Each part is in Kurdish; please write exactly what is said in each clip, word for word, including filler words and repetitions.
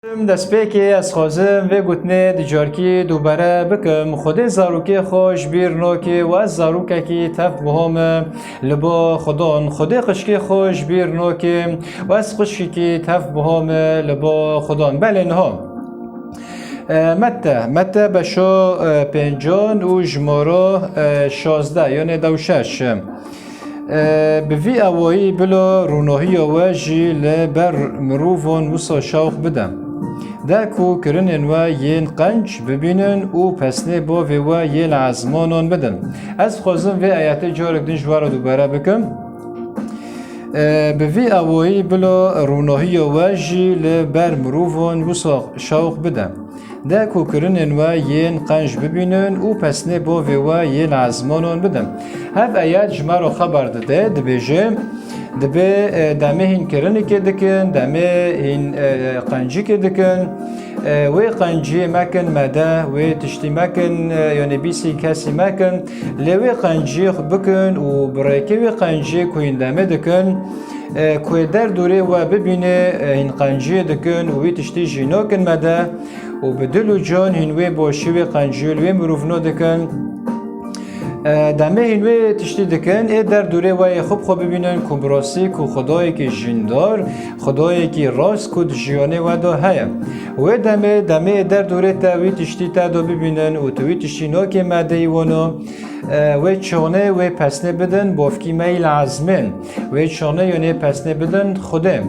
Destpêkê ez xwazim vê gotinê di carkî dubare bikim. Xwedê zarokê xwe ji bîr nake û ez zarokekî tev buha me li ba Xudan. Xwedê xwişkê xwe ji bîr nake û ez xwişkekî tev buha me li ba Xudan. Belê niha. E, Mette, Mette beşo, e, pêncan û jimara, e, şazdeh, yanê dew şeş. E, bi vî awayî bila rûnahiya we jî li ber mirovan wisa şewq bide. De ku kirinên we yên qenc bibînin û pesnê bavê we yê li ezmanan bidin. Ez dixwazim vê ayetê carek din ji we re dubare bikim. E, bi vî awayî bila rûnahiya we jî li ber mirovan wisa şewq bide. De ku kirinên we yên qenc bibînin û pesnê bavê we yê li ezmanan bidin. Hev ayet ji me re xeber dide, dibêje, dibê, e, demê hîn kirinekê dikin, demê hîn, e, qencikê dikin, e, wê qenciyê mekin mede, wê tiştî mekin, e, yanê bîsî kesî mekin, lê wê qenciyê xwe bikin û bi rêkê wê qenciyê ku hîn demê dikin, e, ku ê derdorê we bibîne, e, hîn qenciyê dikin û wî tiştî jî nakin mede û bi dil û can hîn wê başî wê qenciyê li wê mirovno dikin. E, demê hîn wê tiştî dikin, ê derdorê we yê xwe bi xwe bibînin ku bi rastî ku Xwedayekî jîndar, Xwedayekî rast ku di jiyanê we de heye. Wê demê, demê ê derdorê te wî tiştî te de bibînin û tu wî tiştî nakê medeyî wano, e, wê çaxnê wê pesnê bidin bavkî me yî li ezmên. Wê çaxnê yanê pesnê bidin Xwedê.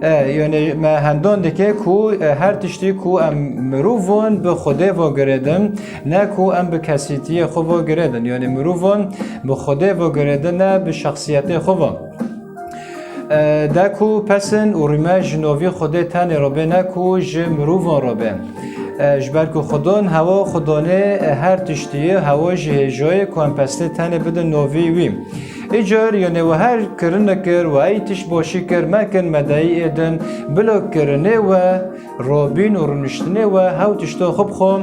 E, yanê me hendan dike ku, e, her tiştî ku em mirovan bi Xwedê ve girêdin, ne ku em bi kesîtiyê xwe ve girêdin. Yanê mirovan bi Xwedê ve girêdin, ne bi şexsiyetê xwe ve. E, de ku pesin û rûmel ji navî Xwedê tenê re bê, ne ku ji mirovan re bê. E, ji ber ku Xudan hewa Xudanê, e, her tiştî ye, hewa jî hêja ye ku em pesnê tenê bidin navî wî. Îcar, yanê we her kirinek kir, we ey tişt başî kir, mekin medeyî ê din, bila kirinê we, rabîn û rûniştinê we, hew tişta xwe bi xwe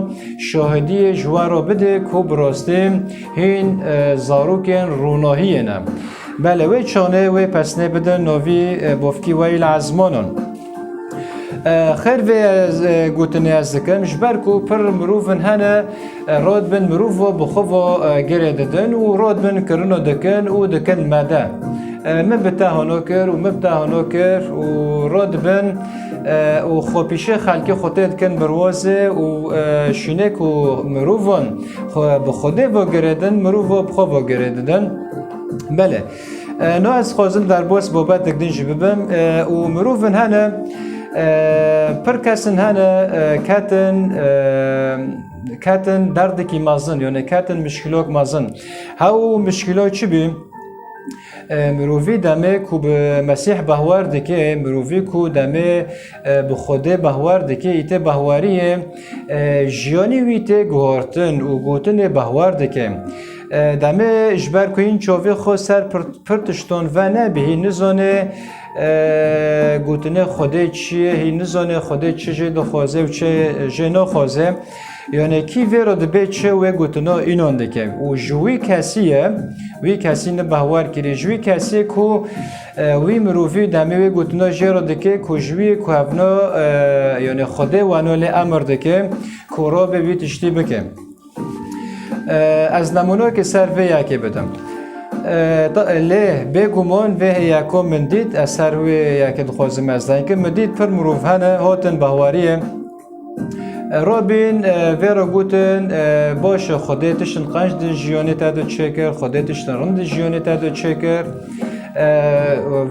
şahidiyê ji we re bidê ku bi rastî hîn, e, zarokên rûnahiyê ne. Belê, wê çaxnê wê pesnê bidin navî, e, bavkî we yî li ezmanan. E, xêr vê ez, e, gotinê ez dikim, ji ber ku pir mirovin hene, e, radibin mirov bi xwe ve, e, girê didin û radibin kirino dikin û dikin mede. E, min bi te hano kir û min bi te hano kir û radibin, e, û xwe pîşê xelkê xwe tê dikin birwazê û, e, şînê ku mirovan xwe bi Xwedê ve girê din, mirov bi xwe ve girê didin. Belê. E, no ez xwazim derbas babetek din jî bibim. E, û mirovin hene, e, pir kesin hene, e, ketin, e, ketin derdekî mezin, yanê ketin mişkîlok mezin. Hew mişkîlo çi bî? E, mirovî demê ku bi Mesîh behwar dike, mirovî ku demê, e, bi Xwedê behwar dike, îtê behwariyê, e, jiyanî wî tê guhartin û gotinê behwar dike. E, demê ji ber ku hîn çavê xwe ser pir, pir tiştan venebî, hîn nizane, e, gotinê Xwedê çi ye, hîn nizane Xwedê çi jê dixwaze û çi jê naxwaze. Yanê kî vê re dibê çi wê gotina înan dike. Û ji wî kesî ye, wî kesî ne behwar kirî, ji wî kesî ku, e, wî mirovî demê wê gotina jê re dike ku ji wî ku hevna, e, yanê Xwedê wano lê emir dike ku rabe wî tiştî bike. E, ez nemûnekê ser vê yekê bidim. E, ta, lê bêguman vê hêyeko min dît, ez ser wê yekê dixwazim ez deng kim. Min dît pir mirov hene, hatin behwariyê. E, rabîn, e, vê re gotin, e, baş e, Xwedê tiştin qenc di jiyanê te de çêkir, Xwedê tiştin rind di jiyanê te de çêkir. E,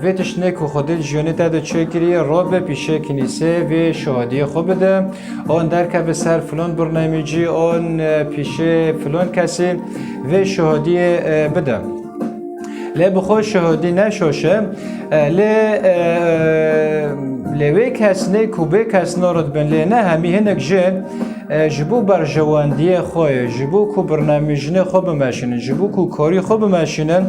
vê tiştinê ku Xwedê di jiyanê te de çêkiriye, rabe pîşê kinîsê vê şahidiyê xwe bide. An derkeve ser filan birnamecî, an, e, pîşê filan kesî vê şahidiyê, e, bide. Lê bi xwe şahidî ne şaş e. E, lê, e, lê wê kesnê ku bê kesna re dibin, lê ne hemî hinek jê, e, ji bo berjewendiyê xwe ye, ji bo ku birnamecînê xwe bimeşînin, ji bo ku karî xwe bimeşînin,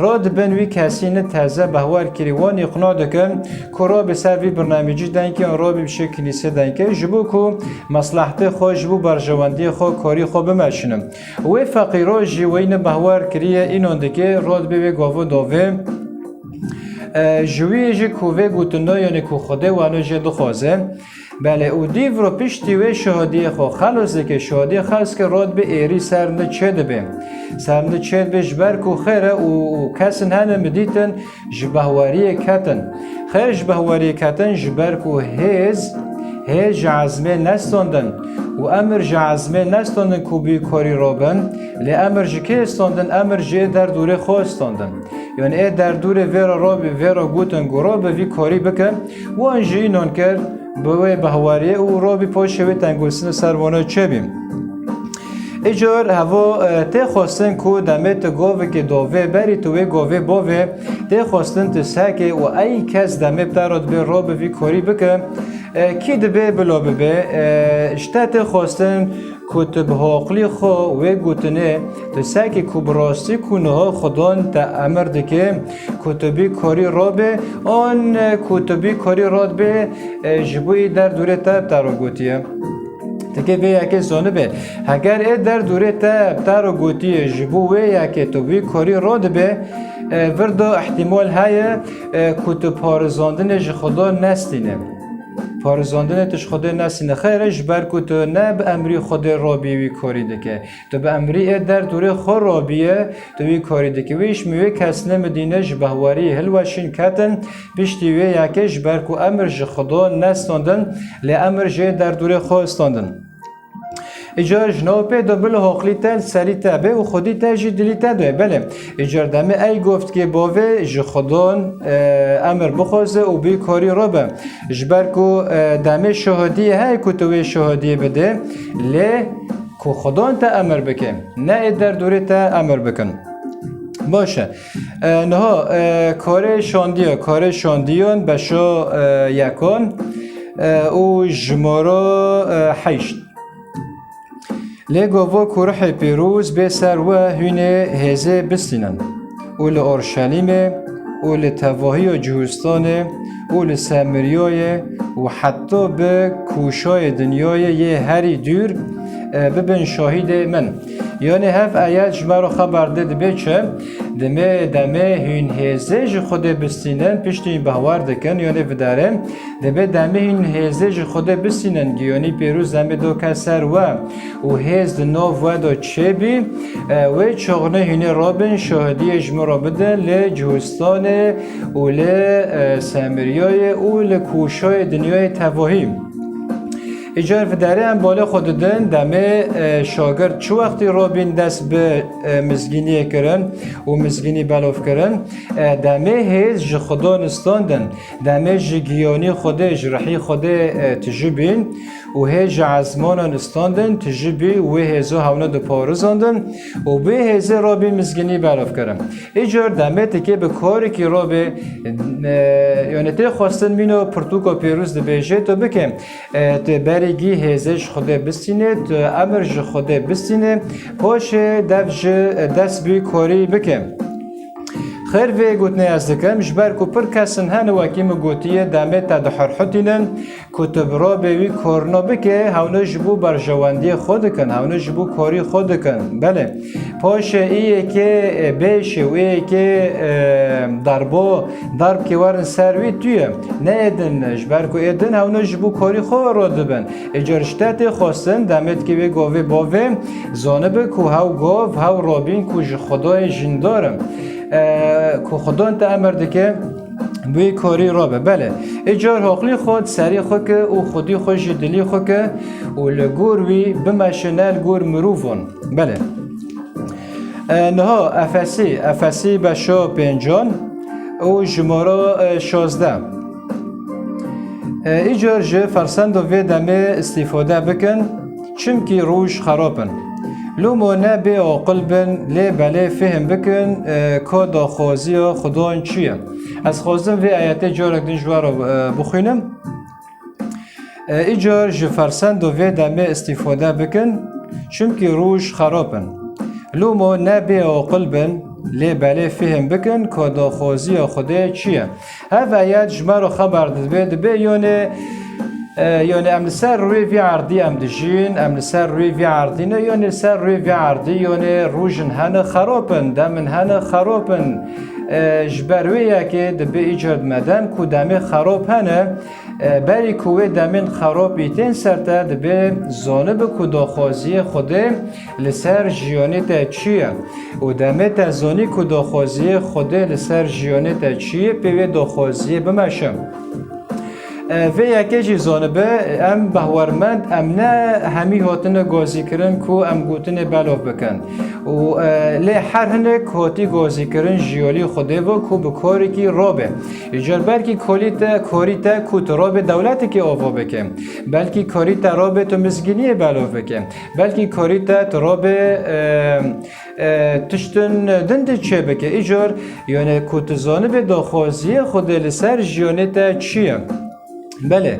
radibin wî kesî ne teze behwar kirî, wan îqna dikin ku rabe ser vî birnamecî deng ke, an rabe pîşê kinîsê deng ke, ji bo ku meslehetê xwe, ji bo berjewendiyê xwe, karî xwe bimeşînin. Wê feqîro jî weyne behwar kiriye, înan dike, rod bê wê gavo dovê. E, ji wî jî ku vê gotina, yanî ku Xwedê wano jê dixwaze. Belê, û dîvro piştî wê şahidiyê xwe xelos dike, şahidiyê xelos ke rot bi êrî ser min çê dibe. Ser min çê dibe ji ber ku xêr e û, û kesin hene min dîtin ji behwariyê ketin. Xêr ji behwariyê ketin ji ber ku hêz, hêz ji ezmê nestandin û emir ji ezmê nestandin ku bi korî robin, lê emir ji kê standin, emir ji ê derdûrê xwe standin. Yani ê derdûrê vê re robî, vê re gotin ku robe vî korî bike, wan jî înan kir, bi wê behwariyê û robî paşê wê tengûstinê ser wana çêbî. Îcar heva, e, tê xwestin ku demê tu govekê dovê berî, tu wê govê bovê, tê xwestin tu sekê û ey kes demê bi te re dibê robe vî korî bike, e, kî dibê bila bibe, e, ji te tê xwestin ku tu bi hoqlî xwe wê gotinê, tu sekê ku bi rastî ku niha Xudan te emir dike, ku tu bî korî robe, an, e, ku tu bî korî rodbe, e, ji bo ê derdûrê te bi te re gotiye. Tikê vê yekê zanibe. Heger ê derdûrê te bi te re gotiye, ji bo wê yekê tu bî korî rodibe, e, vir de îhtîmal heye, e, ku tu parizandinê ji Xuda nestîne. Parizandinê tu ji Xwedê nesîne xêr e, ji ber ku tu ne bi emrî Xwedê robî wî korî dike. Tu bi emrî ê derdûrê xwe robiye, tu wî korî dike. Wî ji min wê kesine min dîne ji behwarî hilweşîn ketin, piştî wê yekê ji ber ku emir ji Xweda nestandin, lê emir jê derdûrê xwe standin. Îcar ji nav pê de bila hoqlî te li serî te be û xwedî te jî dilî te de ye. Belê, îcar demê ey goftgê bavê ji Xudan, e, emir bixwaze û bî korî re be. Ji ber ku, e, demê şahidiyê heye ku tu wê şahidiyê bidê, lê ku Xudan te emir bike, ne ê derdûrê te emir bikin. Baş e. E, niha, e, karê şandiya, karê şandiyan beşa, e, yekan, e, û jimara, e, heşt. Lê gava ku Ruhê Pîroz bê ser we hûnê hêzê bistînin û li Orşelîmê û li tevahiya Cihûstanê û li Semiriyayê û heta bi kûşayê dinyayê yê herî dûr, e, bibin şahîdê min. Yanî hev ayet ji me re xeber dide dibê çi? Dimê demê hûn hêzê ji Xwedê bistînin, piştî behwar dikin, yanî vidarin. Dibê demê hûn hêzê ji Xwedê bistînin, giyonî pêroz demê doke ser we û hêz di nav we de çêbî, e, wê çaxinê hûnê rabin, şahidiyê ji min re bidin li Cihûstanê û li, e, Semiriyayê û li kûşayê dinyayê tevahî. Îcar vidarê em balê xwe didin, demê, e, şagirt çi wextî rabîn dest bi, e, mizgîniyê kirin û mizgînî belav kirin, e, demê hêz ji Xudan standin. Demê ji giyonî Xwedê, ji rihî Xwedê, e, tijî bîn û hê ji ezmanan istandin, tijî bî wê hêzo hewna diparizandin û bê hêzê rabî mizgînî belav kirin. Îcar demê tikê bi karikî rabê, e, yanî tê xwestin mîno pirtûka pêroz dibêje, tu bike, e, tu berî gî hêzê ji Xwedê bistîne, tu emir ji Xwedê bistîne, paşê dev ji, e, dest bî korî bike. Xêr vê gotinê ez dikim, ji ber ku pir kesin hene wekî min gotiye, demê te dihurhutînin, ku tu bi rabê wî korna bike, hewna ji bo berjewendiyê xwe dikin, hewna ji bo korî xwe dikin. Belê, paşê ê yekê, e, bêşê û ê yekê, e, darbo, darbkê werin ser wî tu ye. Ne ê din, ji ber ku ê din hewna ji bo korî xwe re dibin. Ê car ji te tê xwestin, demê dikê wê govê bavê, zanibe ku hew gov, hew rabîn ku ji Xwedayê jîndar in. E, ku Xudan te emir dike, bi wî korî rabe. Belê. Ê car hoqlî xwe di serî xwe ke û xwedî xwe jî dilî xwe ke û li gor wî bimeşe, ne li gor mirovan. Belê. E, niha Efesî, Efesî beşa pêncan û jimara, e, şazdeh. E, îcar ji fersenda vê demê îstîfade bikin, çimkî roj xerab in. Loma ne bê aqil bin, lê belê fêhm bikin, e, ka daxwaziya Xudan çi ye. Ez xwazim vê ayetê carek din ji we re, e, bixwînim. E, îcar ji fersenda vê demê îstîfade bikin, çimkî roj xerab in. Loma ne bê aqil bin, lê belê fêhm bikin ka daxwaziya Xwedê çi ye. Ev ayet ji me re xeber dibe, dibe yonê, e, yonê em li ser rûyê vî erdî em dijîn, em li ser rûyê vî erdî ne, yonê li ser rûyê vî erdî, yonê rojin hene xerop in, demin hene xerop in. E, ji ber wê yekê dibe îcar me dem ku demê xerop hene, E, berî ku wê demên xerab î tên ser te, dibê zanibi ku daxwaziyê Xwedê li ser jiyanê te çi ye. Û demê te zanî ku daxwaziyê Xwedê li ser jiyanê te çi ye, pê wê daxwaziyê bimeşe. E, vê yekê jî zanibe, em behwermend, em ne hemî hatine gazîkirin ku em gotinê belav bikin. Û, e, lê her hinek hatî gazîkirin ji yalî Xwedê ve ku bi karekî rabe. Îcar belkî karî te, karî te ku tu rabe dewletekê ava bike. Belkî karî te rabe tu mizgîniyê belav bike. Belkî karî te tu rabe, e, e, tiştin din de çêbike. Îcar, yani ku tu zanibe daxwaziyê Xwedê li ser jiyanê te çi ye. Belê.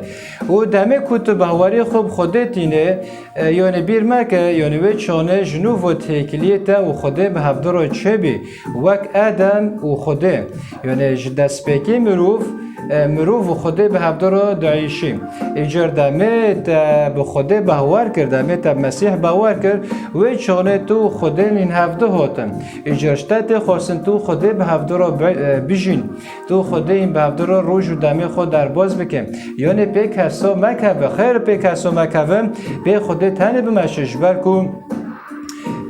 Û demê ku tu bawerî xwe bi Xwedê tîne, e, yani bîr meke, yani wê çanê ji nû ve têkiliyê te û Xwedê bi hevdira çêbî, wek Edem û Xwedê. Yani ji destpêkê mirov, e, mirov û Xwedê bi hevdira dieyşî. Îcar demê te bi Xwedê bawer kir, demê te bi Mesîh bawer kir, wê çanê tu û Xwedê nîn hevdi hatin. Îcar ji te tê xwestin tu û Xwedê bi hevdira bi-, e, bijîn. Tu Xwedê hîn bi hevdira roj û demê xwe derbas bike. Yanê pê kesa mekeve, xêr pê kesa mekeve, pê Xwedê tenê bimeşe, ji ber ku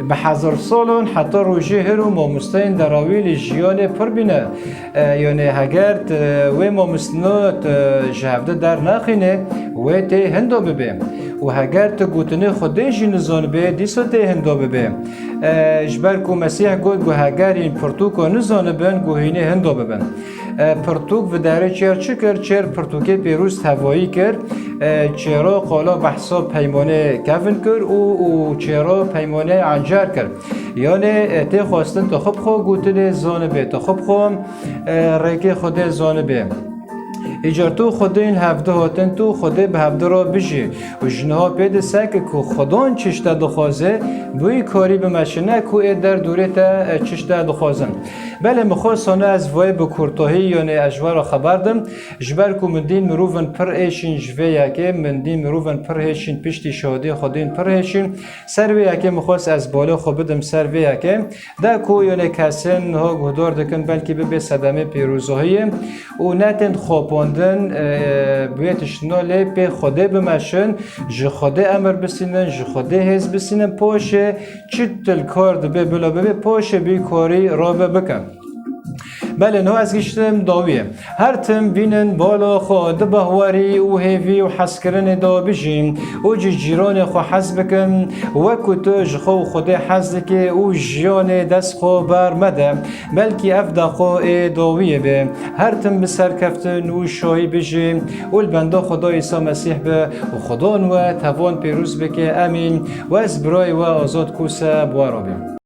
bi hezar salan heta rojê hiro mamosteyên derawî li jiyanê pir bîne. E, yanê heger tu wê mamostino tu ji hevde dernaxîne, wê tê hinda bibe. Û heger tu gotinê Xwedê jî nizanibe, dîsa tê hinda bibe. E, ji ber ku Mesîh got ku heger hîn pirtûka nizanibin, ku hînê hinda bibin. E, pirtûk bi derê çêr çi kir? Çêr pirtûkê pêrûz tevayî kir. E, çêra qala behsa peymanê kevin kir û, û çêra peymanê encer kir. Yanê, e, tê xwestin tu xwe bi xwe gotinê zanibe, tu xwe bi xwe, e, rêkê Xwedê zanibe. Îcar tu Xwedê hîn hevdi hatin, tu Xwedê bi hevdi re bijî. Û ji niha pê dise ki ku Xwedan çişte dixwaze, bi wî karî bimeşine ku ê derdorê te, e, çişte dixwazin. Belê, min xwest hane ez vayê bi kurtahî, yanê ez ji we re xeber dim. Ji ber ku min dîn mirovin pir êşîn ji vê yekê, min dîn mirovin pir hêşîn piştî şahidê Xwedên pir hêşîn. Ser vê yekê min xwest ez balê xwe bidim ser vê yekê. De ku yanê kesên niha guhdar dikin, belkî bibe sedemê pîrozahiyê û netên xapandin, e, bi wê tiştino lê pê Xwedê bimeşin, ji Xwedê emir bisînin, ji Xwedê hêz bisînin, paşê çi til kar dibe bila bibe, paşê bî karî rabe bikin. Belê, niha ez giştim dawiyê. Her tim bînin bala xwe di bahwerî û hêvî û hezkirinê de bijîn û ji cîranê xwe hez bikin, wek ku tu ji xwe û Xwedê hez dikê û jiyanê dest xwe ber mede. Belkî ev deqa ê dawiyê be. Her tim bi serkeftin û şahî bijî û li benda Xweda Îsa Mesîh be û Xweda we tevan pêrûz bike. Emîn. Û ez birayê we Azad Kûse bi we re bim.